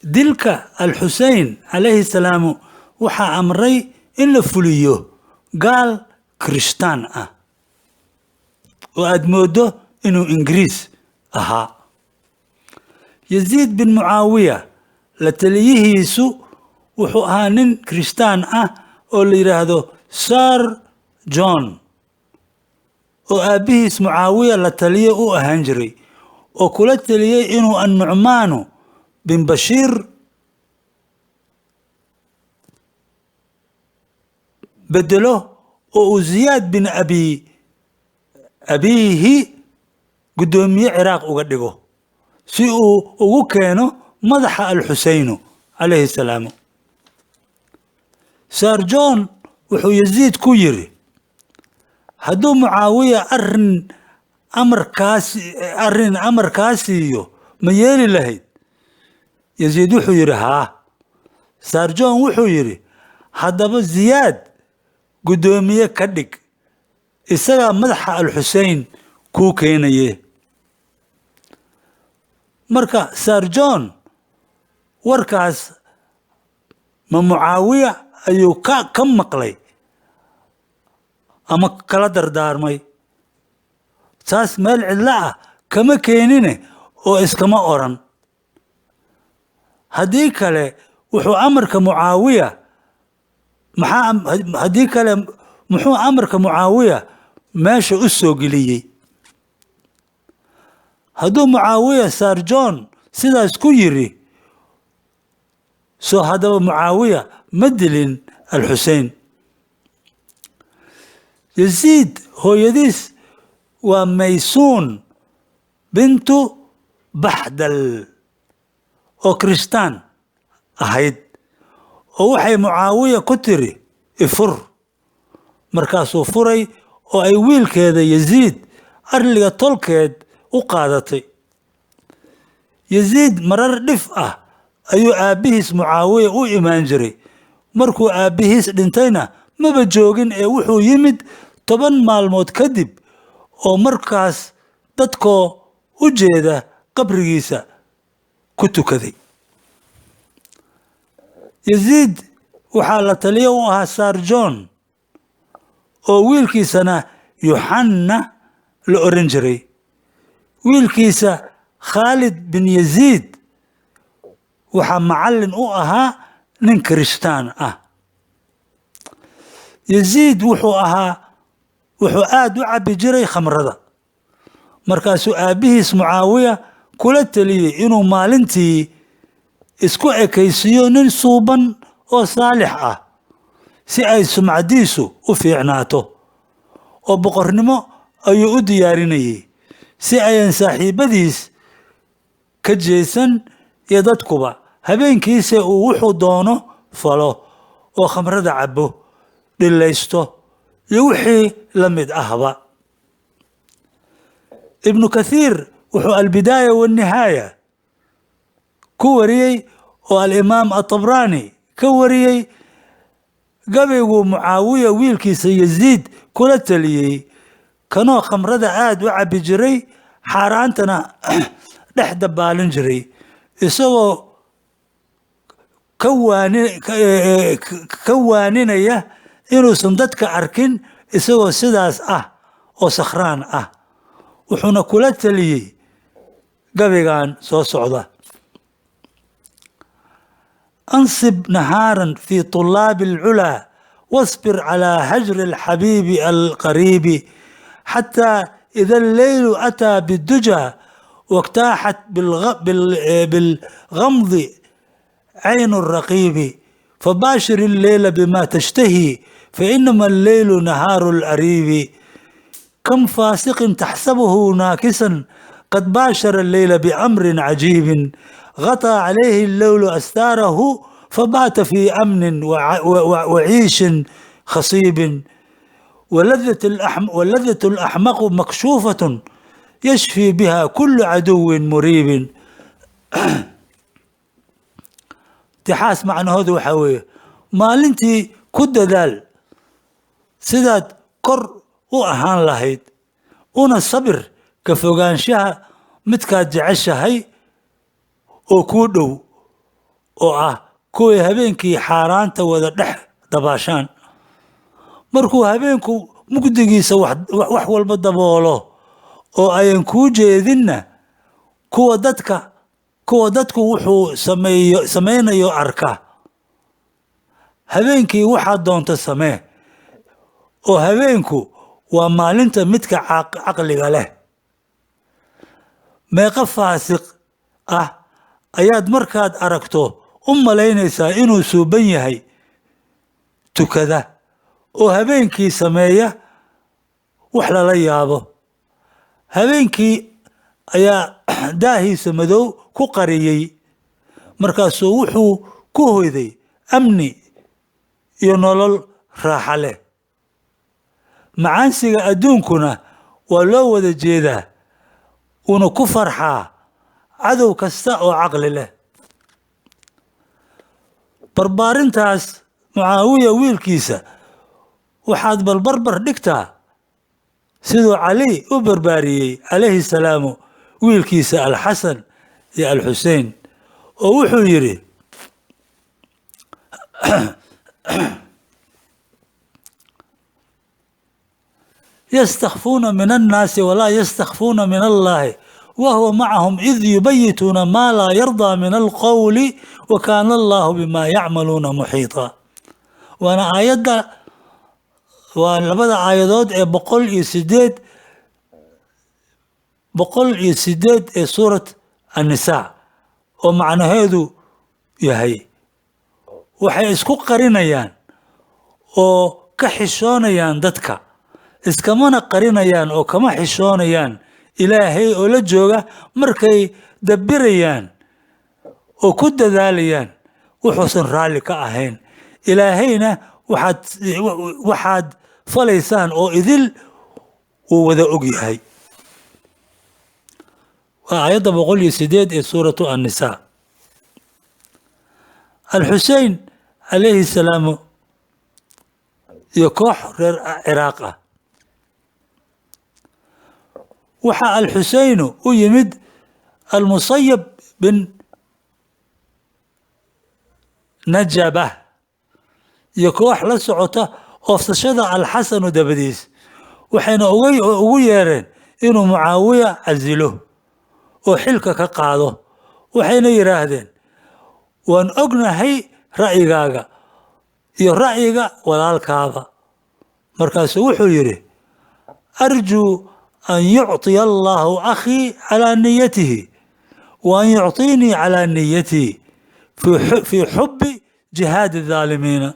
Dilka Alxusein calayhi salaamu waxaa amray in la fuliyo gaal kirishtaan ah oo aada mooddo inuu Ingiriis ahaa. Yaziid bin Mucaawiya la taliyihiisu wuxuu ahaa nin kirishtaan ah oo la yidhaahdo Sir John, oo aabbihiis Mucaawiya la taliye u ahaan jiray, oo kula taliyey inuu Annucmaanu bin Bashiir bedelo oo uu Ziyaad bin abiihi guddoomiye Ciraaq uga dhigo si uu ugu keeno madaxa Alxuseynu calayhi salaamu. Sir John wuxuu Yaziid ku yiri, hadduu Mucaawiya arrin amarkaa siiyo, ma yeeli lahayd? Yaziid wuxuu yidhi, haa. Sir John wuxuu yidhi, haddaba Ziyaad guddoomiye ka dhig, isagaa madaxa Alxusein kuu keenaye. Marka Sir John warkaas ma Mucaawiya ayuu ka maqlay ama kala dardaarmay? Taas meel cidlo ah kama keenine oo iskama oran. Haddii kale wuxuu amarka Mucaawiya maxaa haddii kale muxuu amarka Mucaawiya meesha u soo geliyey? Hadduu Mucaawiya Sir John sidaas ku yiri, soo haddaba Mucaawiya ma dilin Alxusein. Yaziid hooyadiis waa Maysuun bintu Baxdal oo kristaan ahayd, oo waxay Mucaawiya ku tiri, ifur. Markaasuu furay oo ay wiilkeeda Yaziid arliga tolkeed u qaadatay. Yaziid marar dhif ah ayuu aabbihiis Mucaawiya u imaan jiray. Markuu aabbihiis dhintayna maba joogin, ee wuxuu yimid 10 maalmood kadib, oo markaas dadkoo u jeeda qabrigiisa ku tukaday. Yaziid waxaa la taliyo u ahaa Sir John, oo wiilkiisana Yuxanna la oran jiray. Wiilkiisa Khaalid bin Yaziid waxaa macallin u ahaa nin kirishtaan ah. Yaziid wuxuu aada u cabbi jiray khamrada. Markaasuu aabbihiis Mucaawiya kula teliyey inuu maalintii isku ekaysiiyo nin suuban oo saalix ah si ay sumcadiisu u fiicnaato, oo boqornimo ayuu u diyaarinayey si ayan saaxiibadiis ka jeesan iyo dadkuba, habeenkiise uu wuxuu doono falo oo khamrada cabbo, dhilaysto iyo wixii la mid ahba. Ibnu Kathiir wuxuu Albidaaya waannihaaya ku wariyey, oo Alimaam Atabraani ka wariyey, gabayguu Mucaawiya wiilkiisa Yaziid kula taliyey, kanoo khamrada aada u cabbi jiray, xaaraantana dhex dabaalin jiray, isagoo ka waaninaya inuusan dadka arkin isagoo sidaas ah oo sakhraan ah. Wuxuuna kula taliyey gabaygan soo socda: ansib nahaaran fi طulaabi اlculaa, wasbir calى hajri اlxabiibi alqariibi, xataa ida alleylu ataa biddujaa waktaaxat bilgamdi caynu الraqiibi, fabaashir illeyla bima tashtahi, fainama alleylu nahaaru اlariibi. kam faasiqin taxsabuhu naakisan qad baashara alleyla biamrin cajiibin, غطى عليه الليل أستاره فبات في أمن وعيش خصيب، ولذة الأحمق مكشوفة يشفي بها كل عدو مريب. Tixaas macnahoodu waxaa weeye, maalintii ku dadaal sidaad kor u ahaan lahayd, una sabir ka fogaanshaha midkaad jeceshahay oo kuu dhow. Oo ah kuway habeenkii xaaraanta wada dhex dabaashaan. Markuu habeenku mugdigiisa wax walba daboolo oo ayan kuu jeedinna, kuwa dadku wuxuu sameeyo samaynayo arka. Habeenkii waxaad doonto samee, oo habeenku waa maalinta midka caqliga leh. Meeqa faasiq ah ayaad markaad aragto u malaynaysaa inuu suuban yahay, tukada oo habeenkii sameeya wax lala yaabo. Habeenkii ayaa daahiisa madow ku qariyey, markaasuu wuxuu ku hoyday amni iyo nolol raaxa leh. Macaansiga adduunkuna waa loo wada jeedaa, uuna ku farxaa cadow kasta oo caqli leh. Barbaarintaas Mucaawiya wiilkiisa waxaad balbarbar dhigtaa siduu Cali u barbaariyey calayhi salaamu wiilkiisa Alxasan iyo Alxusein, oo wuxuu yidhi: "Yastakfuuna min annaasi walaa yastakfuuna min Allahi wahuwa macahum id yubayituuna maa laa yardaa min alqowli wa kaana Allahu bima yacmaluuna muxiita." Waana aayadda, waa labada aayadood ee 108, 108 ee suurat Annisaa, oo macnaheedu yahay waxay isku qarinayaan oo ka xishoonayaan dadka, iskamana qarinayaan oo kama xishoonayaan Ilaahay oo la jooga markay dabirayaan oo ku dadaalayaan wuxuusan raalli ka ahayn. Ilaahayna waxaad falaysaan oo idil wuu wada og yahay. Waa aayadda 108 ee suuratu Annisaa. Alxusein calayhi salaamu iyo koox reer Ciraaq ah. Waxaa Alxuseynu u yimid Almusayab bin Najaba iyo koox la socota oofsashada Alxasanu dabadiis, waxayna ugu yeereen inuu Mucaawiya casilo oo xilka ka qaado. Waxayna yidhaahdeen: "Waan ognahay ra'yigaaga iyo ra'yiga walaalkaaba." Markaasuu wuxuu yidhi: "Arjuu an yucطiya Allahu akhii calaa niyatihi wa an yucطiinii calaa niyatii fii xubi jihaadi الظaalimiina.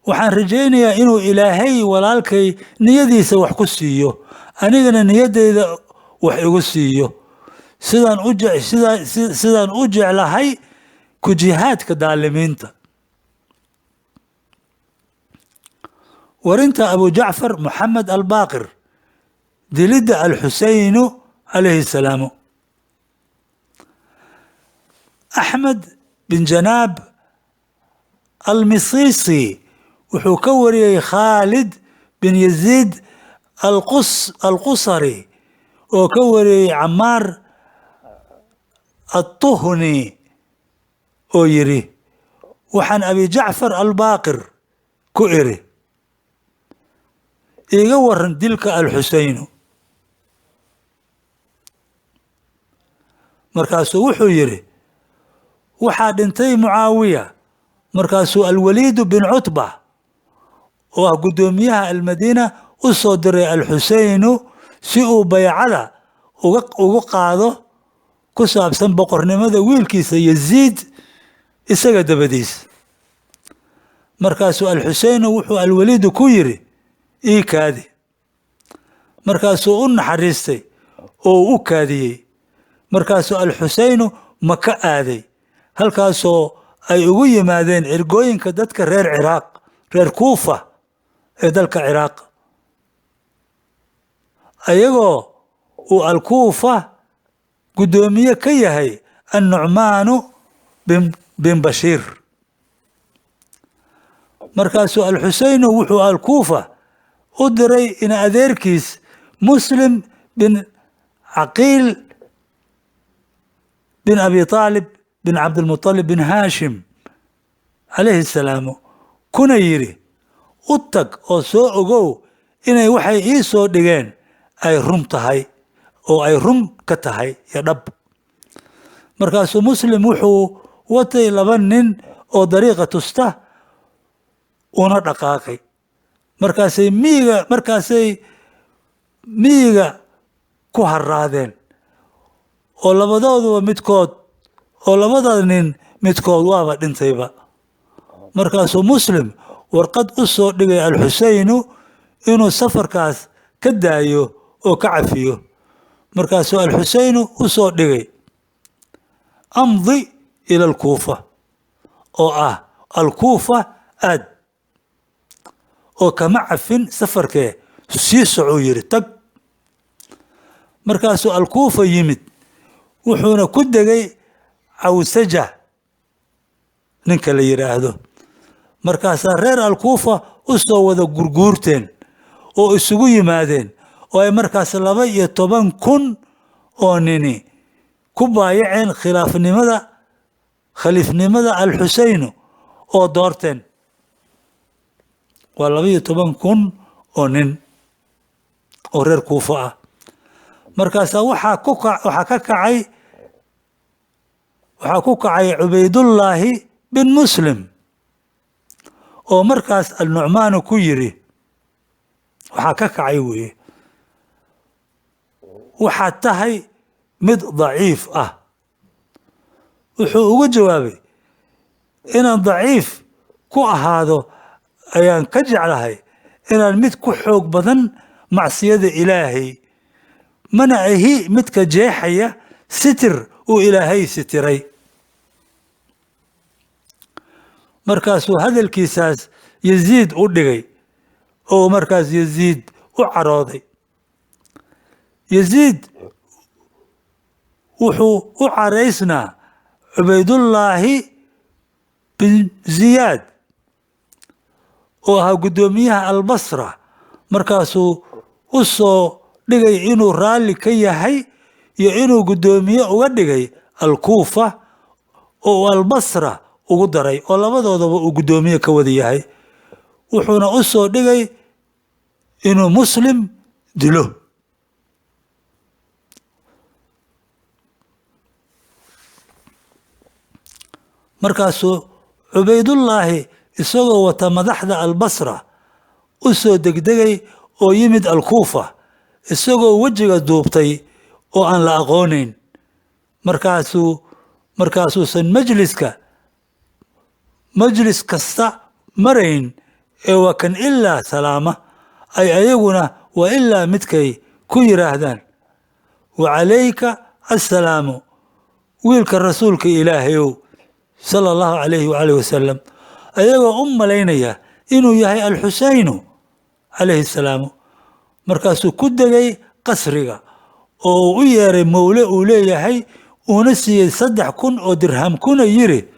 Waxaan rajaynayaa inuu Ilaahay walaalkay niyadiisa wax ku siiyo, anigana niyaddayda wax igu siiyo, sidaan u jeclahay ku jihaadka daalimiinta." Warinta Abu Jacfar Moxamed Albaaqir, dilidda Alxuseynu calayhi salaamu. Axmed bin Janaab Almisisi wuxuu ka wariyey Khaalid bin Yaziid Alqusari oo ka wariyey Camaar Altuhni oo yidhi: "Waxaan Abi Jacfar Albaaqir ku iri: iiga waran dilka Alxuseynu." Markaasuu wuxuu yidhi: "Waxaa dhintay Mucaawiya, markaasuu Alwaliidu bin Cutba oo ah guddoomiyaha Almadiina u soo diray Alxuseynu si uu baycada uga qaado ku saabsan boqornimada wiilkiisa Yaziid isaga dabadiis. Markaasuu Alxuseynu wuxuu Alwaliidu ku yidhi: ii kaadi. Markaasuu u naxariistay oo u kaadiyey. Markaasuu Alxuseynu Maka aaday, halkaasoo ay ugu yimaadeen ergooyinka dadka reer Ciraaq, reer Kuufa ee dalka Ciraaq, ayagoo uu Alkuufa guddoomiye ka yahay Annucmaanu bin Bashiir. Markaasuu Alxuseynu wuxuu Alkuufa u diray in adeerkiis Muslim bin Caqiil. Bin Abi Taalib bin Cabdilmutalib bin Haashim calayhi salaamu, kuna yidhi: "U tag oo soo ogow inay waxay ii soo dhigeen ay run tahay oo ay run ka tahay iyo dhab." Markaasuu Muslim wuxuu watay laba nin oo dariiqa tusta una dhaqaaqay. Markaasay miyiga ku haraadeen oo labadooduba midkood oo labada nin midkood waaba dhintayba. Markaasuu Muslim warqad u soo dhigay Alxuseynu inuu safarkaas ka daayo oo ka cafiyo. Markaasuu Alxuseynu u soo dhigay: "Amdi ila Alkuufa," oo ah Alkuufa aad, oo kama cafin safarkee, sii socuu yidhi, tag. Markaasuu Alkuufa yimid, wuxuuna ku degay Cawsaja ninka la yidhaahdo. Markaasaa reer Alkuufa u soo wada gurguurteen oo isugu yimaadeen oo ay markaas 12,000 oo nini ku baayaceen khilaafnimada khaliifnimada Alxuseynu oo doorteen. Waa 12,000 oo nin oo reer Kuufa ah. Markaasaa waxaa ku kacay Cubaydullaahi bin Muslim, oo markaas Alnucmaanu ku yidhi, waxaa ka kacay weeye: "Waxaad tahay mid daciif ah." Wuxuu uga jawaabay: "Inaan daciif ku ahaado ayaan ka jeclahay inaan mid ku xoog badan macsiyada Ilaahay, mana ahi midka jeexaya sitir uu Ilaahay sitiray." Markaasuu hadalkiisaas Yaziid u dhigay oo markaas Yaziid u carooday. Yaziid wuxuu u caraysnaa Cubaydullaahi bin Ziyaad oo ahaa guddoomiyaha Albasra. Markaasuu u soo dhigay inuu raalli ka yahay iyo inuu guddoomiye uga dhigay Alkuufa oo uu Albasra ugu daray, oo labadoodaba uu guddoomiye ka wada yahay. Wuxuuna u soo dhigay inuu Muslim dilo. Markaasuu Cubaydullaahi isagoo wata madaxda Albasra u soo degdegay oo yimid Alkuufa isagoo wejiga duubtay oo aan la aqoonayn. Markaasuusan majlis kasta marayn ee waa kan ilaa salaama ay ayaguna waa ilaa midkay ku yidhaahdaan: "Wacalayka assalaamu, wiilka rasuulka Ilaahayow, sala Allahu calayhi waalih wasalam," ayagoo u malaynaya inuu yahay Alxuseynu calayhi salaamu. Markaasuu ku degay qasriga oo uu u yeeray mowle uu leeyahay, uuna siiyey 3000 oo dirham, kuna yiri: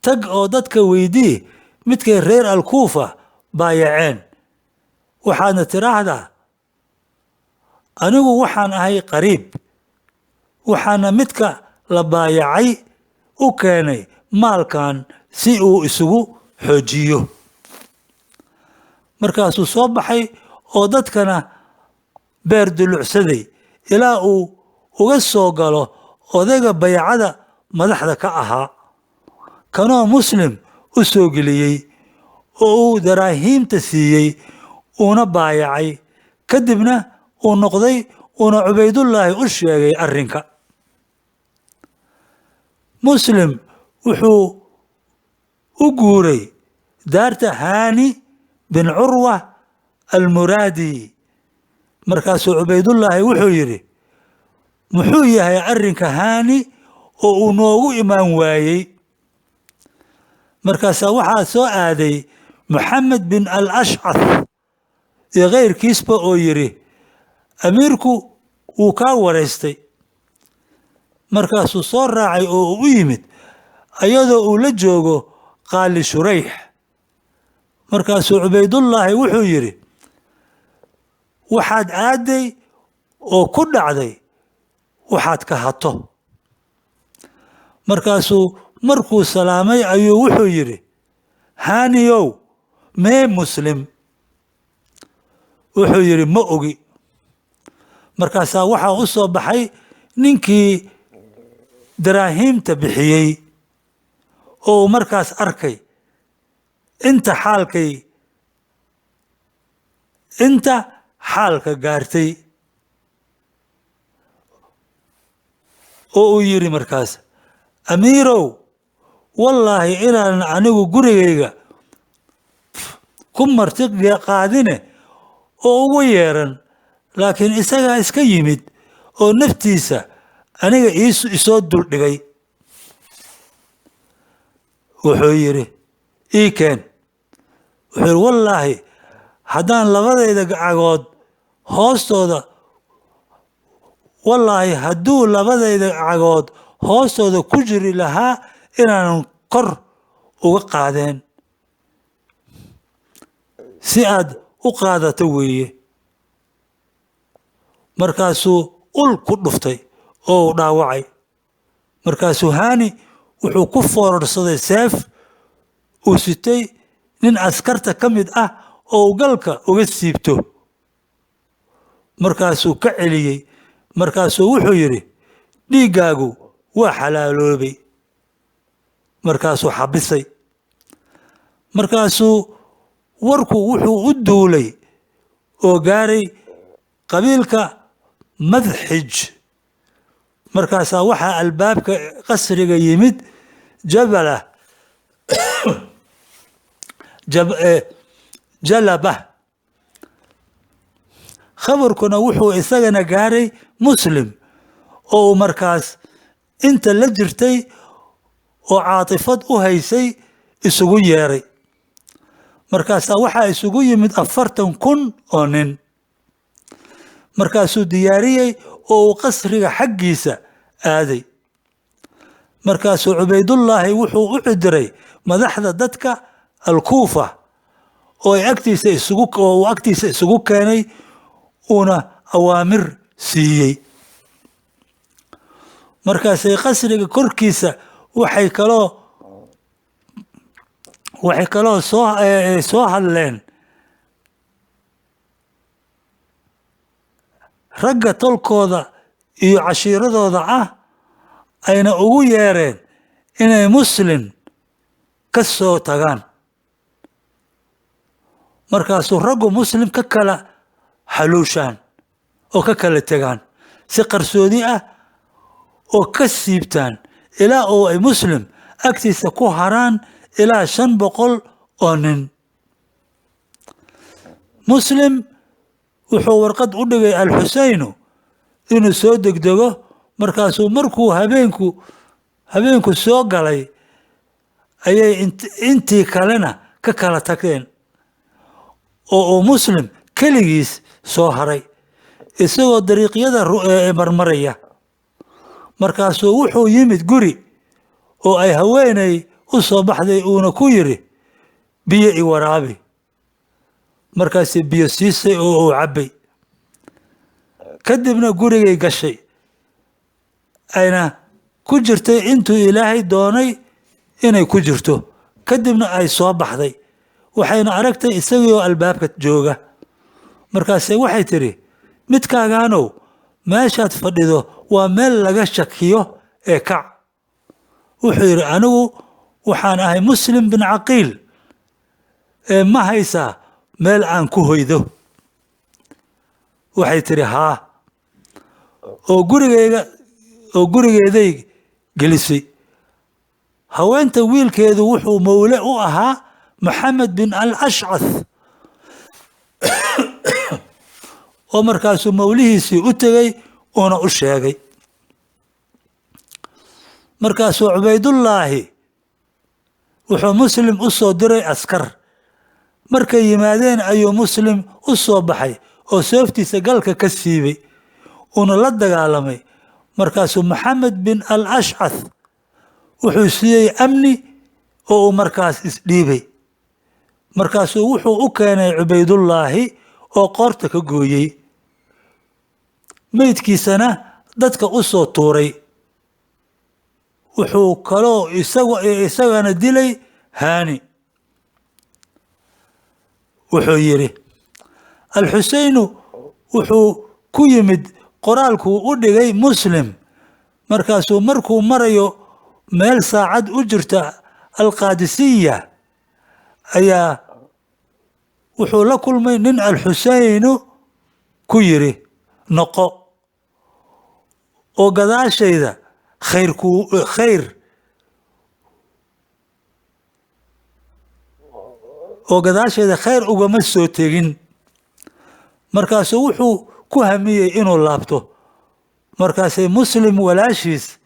"Tag oo dadka weydii midkay reer Alkuufa baayaceen. Waxaadna tiraahdaa: anigu waxaan ahay qariib, waxaana midka la baayacay u keenay maalkan si uu isugu xoojiyo." Markaasuu soo baxay oo dadkana beer dulucsaday ilaa uu uga soo galo odayga baycada madaxda ka ahaa, kanoo Muslim u soo geliyey oo uu daraahiimta siiyey uuna baayacay. Kadibna uu noqday uuna Cubaydullaahi u sheegay arrinka. Muslim wuxuu u guuray daarta Haani bin Curwa Almuraadi. Markaasuu Cubaydullaahi wuxuu yidhi: "Muxuu yahay arrinka Haani oo uu noogu imaan waayey?" Markaasaa waxaa soo aaday Moxamed bin al Ashcath iyo keyrkiisba oo yidhi: "Amiirku wuu kaa waraystay." Markaasuu soo raacay oo uu u yimid ayadoo uu la joogo Qaali Shurayx. Markaasuu Cubaydullaahi wuxuu yidhi: "Waxaad aaday oo ku dhacday waxaad ka hato." Markaasuu markuu salaamay ayuu wuxuu yidhi, Haaniyow, mee Muslim? Wuxuu yidhi, ma ogi. Markaasaa waxaa u soo baxay ninkii daraahiimta bixiyey oo uu markaas arkay inta xaalka gaartay, oo uu yidhi markaas, amiirow, wallaahi inaanan anigu gurigayga ku marti qaadine oo ugu yeeran, laakiin isagaa iska yimid oo naftiisa aniga isoo duldhigay. Wuxuu yidhi, ii keen. Wuxuu yidhi, wallaahi haddaan labadayda cagood hoostooda, wallaahi hadduu labadayda cagood hoostooda ku jiri lahaa inaanan kor uga qaadeen, si aad u qaadato weeye. Markaasuu ul ku dhuftay oo uu dhaawacay. Markaasuu Haani wuxuu ku foorarsaday seef uu sitay nin askarta ka mid ah oo uu galka uga siibto. Markaasuu ka celiyey. Markaasuu wuxuu yidhi, dhiiggaagu waa xalaaloobay. Markaasuu xabisay. Markaasuu warku wuxuu u duulay oo gaaray qabiilka Madxij. Markaasaa waxaa albaabka qasriga yimid Jalaba. Khabarkuna wuxuu isagana gaaray Muslim oo uu markaas inta la jirtay oo caatifad u haysay isugu yeeray. Markaasaa waxaa isugu yimid 40,000 oo nin. Markaasuu diyaariyey oo uu qasriga xaggiisa aaday. Markaasuu Cubaydullaahi wuxuu u cidiray madaxda dadka Alkuufa oo ay agtiisa isugu, oo uu agtiisa isugu keenay, uuna awaamir siiyey. Markaasay qasriga korkiisa waxay kaloo soo hadleen ragga tolkooda iyo cashiiradooda ah, ayna ugu yeereen inay Muslim ka soo tagaan. Markaasuu raggu Muslim ka kala xaluushaan oo ka kala tegaan si qarsoodi ah oo ka siibtaan ilaa oo ay Muslim agtiisa ku haraan ilaa 500 oo nin. Muslim wuxuu warqad u dhigay Alxuseynu inuu soo degdego. Markaasuu markuu habeenku soo galay ayay intii kalena ka kala tageen oo uu Muslim keligiis soo haray isagoo dariiqyada marmaraya. Markaasuu wuxuu yimid guri oo ay haweeney u soo baxday, uuna ku yidhi, biyo i waraabi. Markaasii biyo siisay oo uu cabbay. Kadibna gurigay gashay, ayna ku jirtay intuu Ilaahay doonay inay ku jirto. Kadibna ay soo baxday, waxayna aragtay isagii oo albaabka jooga. Markaase waxay tidhi, midkaagaanow, meeshaad fadhido waa meel laga shakiyo ee kac. Wuxuu yidhi, anigu waxaan ahay Muslim bin Caqiil, ee ma haysaa meel aan ku hoydo? Waxay tidhi, haa, oo gurigeeday gelisay. Haweenta wiilkeedu wuxuu mawle u ahaa Maxamed bin Al-Ashcath, oo markaasuu mawlihiisii u tegey uuna u sheegay. Markaasuu Cubaydullaahi wuxuu Muslim u soo diray askar. Markay yimaadeen ayuu Muslim u soo baxay oo sooftiisa galka ka siibay, uuna la dagaalamay. Markaasuu Maxamed bin Al-Ashcath wuxuu siiyey amni oo uu markaas isdhiibay. Markaasuu wuxuu u keenay Cubaydullaahi oo qoorta ka gooyey, meydkiisana dadka u soo tuuray. Wuxuu kaloo isagana dilay Haani. Wuxuu yidhi Alxuseynu wuxuu ku yimid qoraalkuu u dhigay Muslim. Markaasuu markuu marayo meel saacad u jirta Alqaadisiya ayaa wuxuu la kulmay nin Alxuseynu ku yidhi noqo oo gadaashayda khayr oo gadaasheeda khayr ugama soo tegin. Markaasuu wuxuu ku hamiyey inuu laabto. Markaasay Muslim walaashiis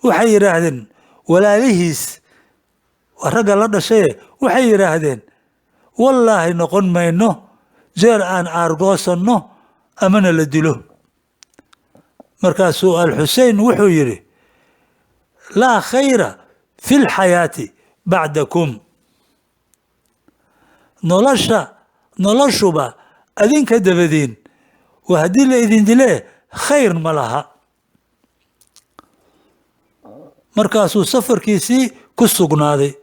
waxay yidhaahdeen, walaalihiis ragga la dhashaye waxay yidhaahdeen, wallaahi noqon mayno jeer aan aargoosanno amana la dilo. Markaasuu Alxusein wuxuu yidhi, laa khayra fi lxayaati bacdakum, noloshuba adinka dabadiin waa haddii la idin dilee khayr ma laha. Markaasuu safarkiisii ku sugnaaday.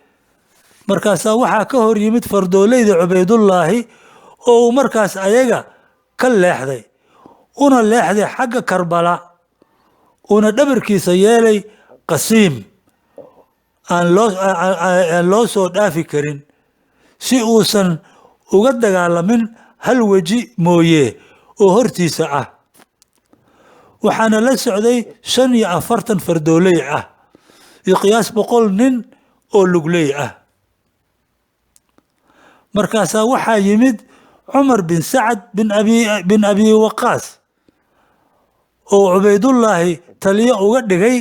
Markaasaa waxaa ka hor yimid fardoolayda Cubaydullaahi oo uu markaas ayaga ka leexday, una leexday xagga Karbala, uuna dhabarkiisa yeelay Qasiim aan loo soo dhaafi karin, si uusan uga dagaalamin hal weji mooye oo hortiisa ah. Waxaana la socday 45 fardooley ah iyo qiyaas 100 nin oo lugley ah. Markaasaa waxaa yimid Cumar bin Sacad bin Abi Waqaas oo Cubaydullaahi taliyo uga dhigay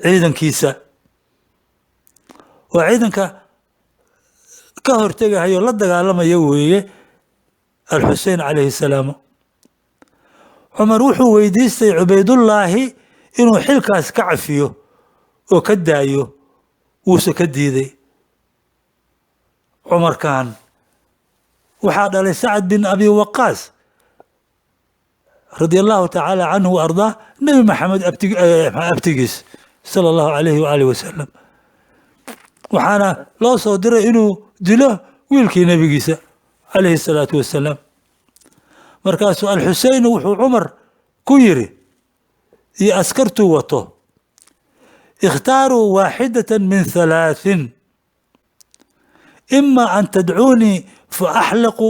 ciidankiisa. Waa ciidanka ka hortegahayo la dagaalamaya weeye Alxusein calayhi salaam. Cumar wuxuu weydiistay Cubaydullaahi inuu xilkaas ka cafiyo oo ka daayo, wuuse ka diiday. Cumarkan waxaa dhalay Sacad bin Abi Waqaas radia allahu tacaala canhu wa ardaa, Nebi Maxamed abtigiis sala allahu alayhi waaalih wasalam. Waxaana loo soo diray inuu dilo wiilkii nebigiisa calayhi salaatu wasalaam. Markaasuu Alxusein wuxuu Cumar ku yidhi iyo askartuu wato, ikhtaaruu waaxidatan min 3, ima an tadcuunii fa axliqu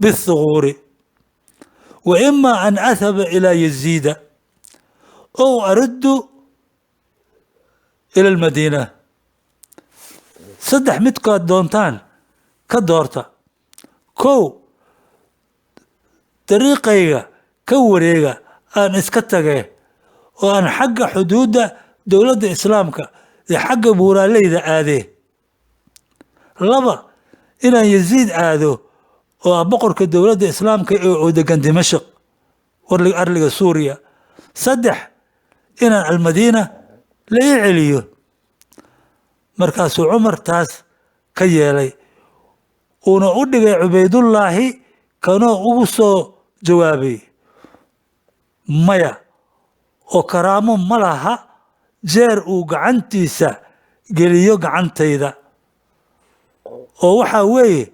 biاthuguuri, wa ima an adhaba ilaa yaziida ow aruddu ila almadiina. 3 midkaad doontaan ka doorta. 1, dariiqayga ka wareega aan iska tagee oo aan xagga xuduudda dowladda islaamka iyo xagga buuraaleyda aadee. 2, inaan Yaziid aado oo ah boqorka dowladda islaamka ee oo degan Dimashq, arliga Suuriya. 3, inaan Almadiina la ii celiyo. Markaasuu Cumar taas ka yeelay, uuna u dhigay Cubaydullaahi kanoo ugu soo jawaabay, maya oo karaamo ma laha jeer uu gacantiisa geliyo gacantayda, oo waxaa weeye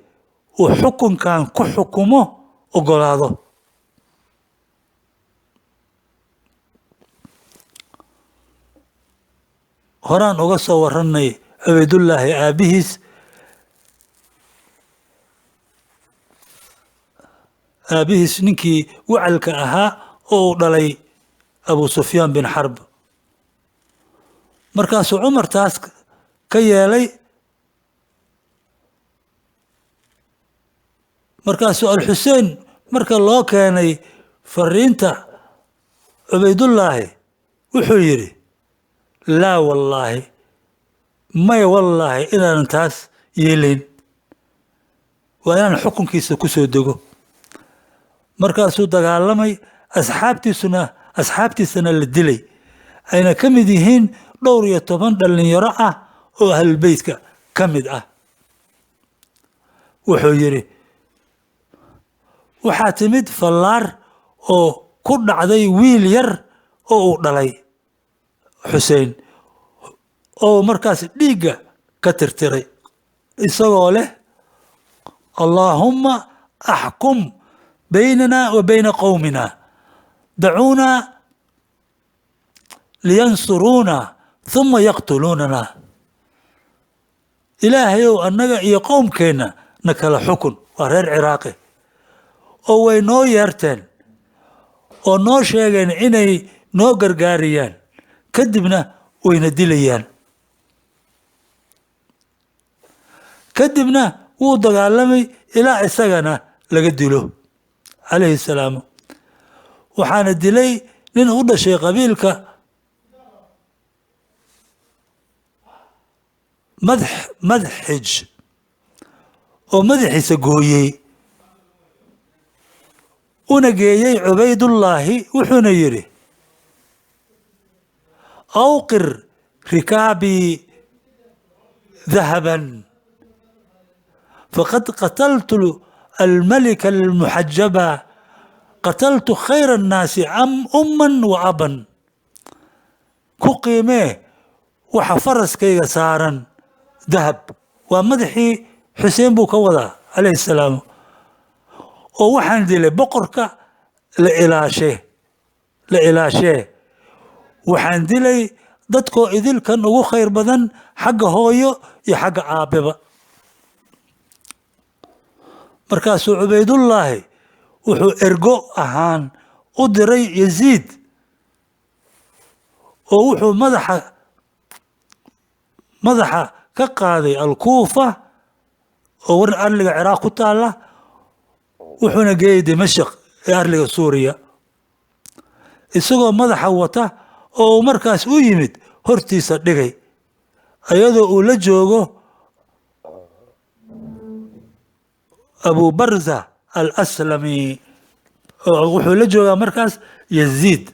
uu xukunkan ku xukumo ogolaado. Horaan uga soo warranay Cubaydullaahi aabihiis. Aabihiis ninkii wacalka ahaa oo uu dhalay Abu Sufyaan bin Xarb. Markaasuu Cumar taas ka yeelay. Markaasuu Alxusein marka loo keenay fariinta Cubaydullaahi wuxuu yidhi, laa wallaahi, maya wallaahi inaanan taas yeelayn, waa inaan xukunkiisa ku soo dego. Markaasuu dagaalamay, asxaabtiisana la dilay, ayna ka mid yihiin dhowr iyo toban dhallinyaro ah oo ahlulbeytka ka mid ah. Wuxuu yidhi, waxaa timid fallaar oo ku dhacday wiil yar oo uu dhalay Xuseen, oo markaas dhiigga ka tirtiray, isagoo leh: "Allaahumma axkum baynana wa bayna qowmina, dacuuna liyansuruuna huma yaqtuluunana." Ilaahayow, annaga iyo qowmkeenna na kala xukun. Waa reer Ciraaqi oo way noo yeerteen oo noo sheegeen inay noo gargaariyaan, kadibna wayna dilayaan. Kadibna wuu dagaalamay ilaa isagana laga dilo, calayhi salaam. Waxaana dilay nin u dhashay qabiilka Madxij oo madaxiisa gooyey, una geeyey Cubaydullaahi, wuxuuna yidhi: "Awqir rikaabii dahaban, faqad qataltu almalika almuxajaba, qataltu khayra annaasi umman wa aban." Ku qiimee waxa faraskayga saaran dahab. Waa madaxii Xuseen buu ka wadaa, calayhi salaam, oo waxaan dilay boqorka la ilaashe la ilaashee, waxaan dilay dadkoo idilkan ugu khayr badan xagga hooyo iyo xagga aabbeba. Markaasuu Cubaydullaahi wuxuu ergo ahaan u diray Yaziid, oo wuxuu madaxa ka qaaday Alkuufa oo war arliga Ciraaq ku taala, wuxuuna geeyey Dimashaq ee arliga Suuriya, isagoo madaxa wata oo uu markaas u yimid hortiisa dhigay, iyadoo uu la joogo Abu Barza Al Aslami. Wuxuu la joogaa markaas Yaziid.